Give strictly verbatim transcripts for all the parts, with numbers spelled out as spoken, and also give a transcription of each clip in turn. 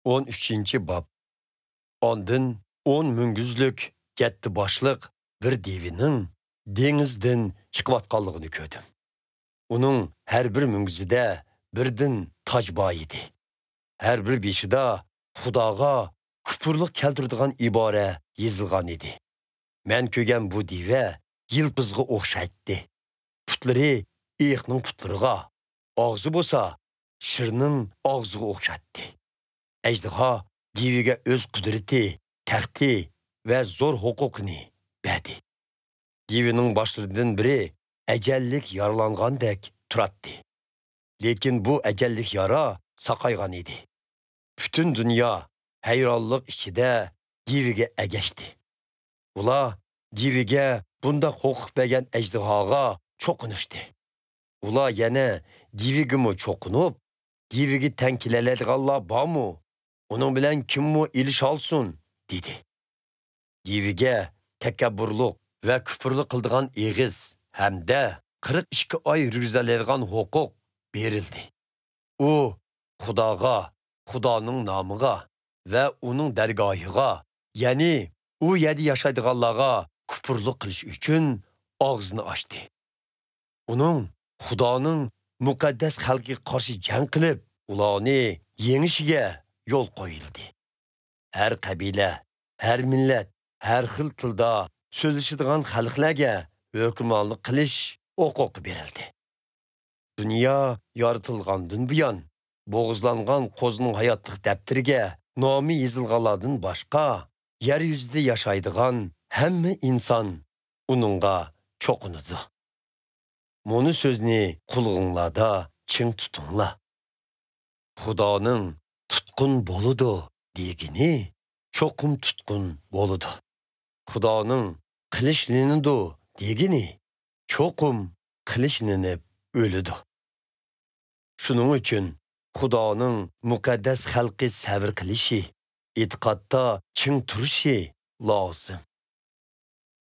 ئون ئۈچىنچى باب. ئاندىن ئون مۈڭگۈزلۈك يەتتە باشلىق بىر دېۋىنىڭ دېڭىزدىن چىقىۋاتقانلىقىنى كۆردۈم. ئۇنىڭ ھەر بىر مۈڭگۈزىدە بىردىن تاج بار ئىدى. ھەر بىر بېشىدا خۇداغا كۇپۇرلۇق كەلتۈرىدىغان ئىبارە يېزىلغان ئىدى. مەن كۆرگەن بۇ دىۋە يىلپىزغا ئوخشايتتى. پۇتلىرى ئېيىقنىڭ پۇتلىرىغا، ئاغزى بولسا شىرنىڭ ئاغزىغا ئوخشايتتى. ئەجدىھا دىۋىگە ئۆز قۇدرىتى، تەختى ۋە زور ھوقۇقىنى بەردى. دىۋىنىڭ باشلىرىدىن بىرى ئەجەللىك يارىلانغاندەك تۇراتتى. لېكىن بۇ ئەجەللىك يارا ساقايغان ئىدى. پۈتۈن دۇنيا ھەيرانلىق ئىچىدە دىۋىگە ئەگەشتى. ئۇلار دىۋىگە بۇنداق ھوقۇق بەرگەن ئەجدىھاغا چوقۇنۇشتى. ئۇلار يەنە دىۋىگىمۇ چوقۇنۇپ، «دىۋىگە تەڭ كېلەلەيدىغانلار بارمۇ؟ ئۇنىڭ بىلەن كىممۇ ئېلىشالسۇن؟» دېدى. دىۋىگە تەكەببۇرلۇق ۋە كۇپۇرلۇق قىلىدىغان ئېغىز ھەمدە قىرىق ئىككى ئاي يۈرگۈزەلەيدىغان ھوقۇق بېرىلدى. ئۇ خۇداغا، خۇدانىڭ نامىغا ۋە ئۇنىڭ دەرگاھىغا، يەنى ئۇ يەردە ياشايدىغانلارغا كۇپۇرلۇق قىلىش ئۈچۈن ئاغزىنى ئاچتى. ئۇنىڭ خۇدانىڭ مۇقەددەس خەلقىگە قارشى جەڭ قىلىپ، ئۇلارنى يېڭىشىگە يول قويۇلدى. ھەر قەبىلە، ھەر مىللەت، ھەر خىل تىلدا سۆزلىشىدىغان خەلقلەرگە ھۆكۈمرانلىق قىلىش ھوقۇقى بېرىلدى. دۇنيا يارىتىلغاندىن بۇيان، بوغۇزلانغان قوزىنىڭ ھاياتلىق دەپتىرىگە نامى يېزىلغانلاردىن باشقا، يەر يۈزىدە ياشايدىغان ھەممە ئىنسان ئۇنىڭغا چوقۇنىدۇ. مۇنۇ سۆزنى قۇلىقىڭلاردا چىڭ تۇتۇڭلار. خۇدانىڭ تۇتقۇن بولىدۇ دېگىنى چوقۇم تۇتقۇن بولىدۇ. خۇدانىڭ قىلىچلىنىدۇ دېگىنى چوقۇم قىلىچلىنىپ ئۆلىدۇ. شۇنىڭ ئۈچۈن خۇدانىڭ مۇقەددەس خەلقى سەۋر قىلىشى، ئېتىقادتا چىڭ تۇرۇشى لازىم.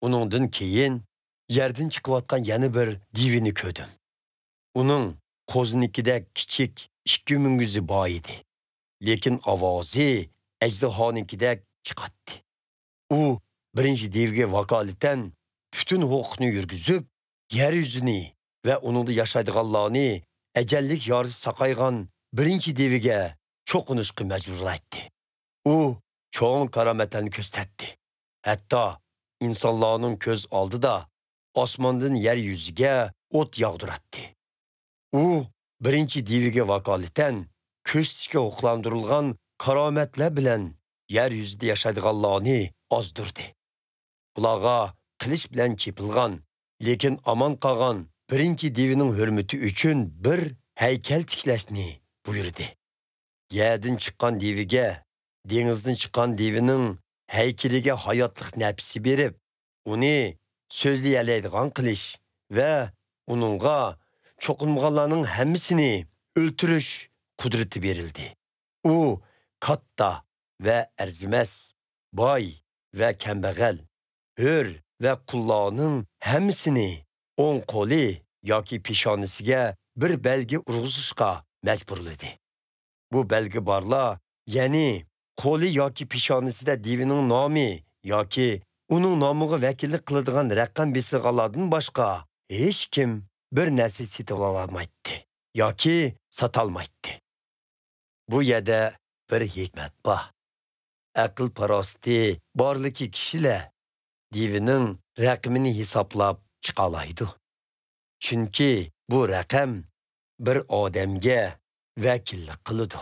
ئۇنىڭدىن كېيىن يەردىن چىقىۋاتقان يەنە بىر دىۋىنى كۆردۈم. ئۇنىڭ قوزىنىڭكىدەك كىچىك ئىككى مۈڭگۈزى بار ئىدى، لېكىن ئاۋازى ئەجدىھانىڭكىدەك چىقاتتى. ئۇ بىرىنچى دىۋىگە ۋاكالىتەن پۈتۈن ھوقۇقنى يۈرگۈزۈپ، يەر يۈزىنى ۋە ئۇنىڭدا ياشايدىغانلارنى ئەجەللىك يارىسى ساقايغان بىرىنچى دىۋىگە چوقۇنۇشقا مەجبۇرلايتتى. ئۇ چوڭ كارامەتلەرنى كۆرسەتتى. ھەتتا ئىنسانلارنىڭ كۆز ئالدىدا ئاسماندىن يەر يۈزىگە ئوت ياغدۇراتتى. ئۇ بىرىنچى دىۋىگە ۋاكالىتەن كۆرسىتىشكە ھوقۇقلاندۇرۇلغان كارامەتلەر بىلەن يەر يۈزىدە ياشايدىغانلارنى ئازدۇردى. ئۇلارغا قىلىچ بىلەن چېپىلغان، لېكىن ئامان قالغان بىرىنچى دىۋىنىڭ ھۆرمىتى ئۈچۈن بىر ھەيكەل تىكلەشنى بۇيرۇدى. يەردىن چىققان دىۋىگە، دېڭىزدىن چىققان دىۋىنىڭ ھەيكىلىگە ھاياتلىق نەپىسى بېرىپ، ئۇنى سۆزلىيەلەيدىغان قىلىش ۋە ئۇنىڭغا چوقۇنمىغانلارنىڭ ھەممىسىنى ئۆلتۈرۈش قۇدرىتى بېرىلدى. ئۇ كاتتا ۋە ئەرزىمەس، باي ۋە كەمبەغەل، ھۆر ۋە قۇللارنىڭ ھەممىسىنى ئوڭ قولى ياكى پېشانىسىگە بىر بەلگە ئۇرغۇزۇشقا مەجبۇرلىدى. بۇ بەلگە بارلار، يەنى قولى ياكى پېشانىسىدە دىۋىنىڭ نامى ياكى ئۇنىڭ نامىغا ۋەكىللىك قىلىدىغان رەقەم بېسىلغانلاردىن باشقا ھېچكىم بىر نەرسە سېتىۋالالمايتتى ياكى ساتالمايتتى. بۇ يەردە بىر ھېكمەت بار. ئەقىل-پاراسىتى بارلىكى كىشىلەر دىۋىنىڭ رەقىمىنى ھېسابلاپ چىقالايدۇ. چۈنكى بۇ رەقەم بىر ئادەمگە ۋەكىللىك قىلىدۇ.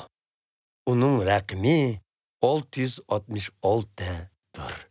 ئۇنىڭ رەقىمى ئالتە يۈز ئاتمىش ئالتىدۇر.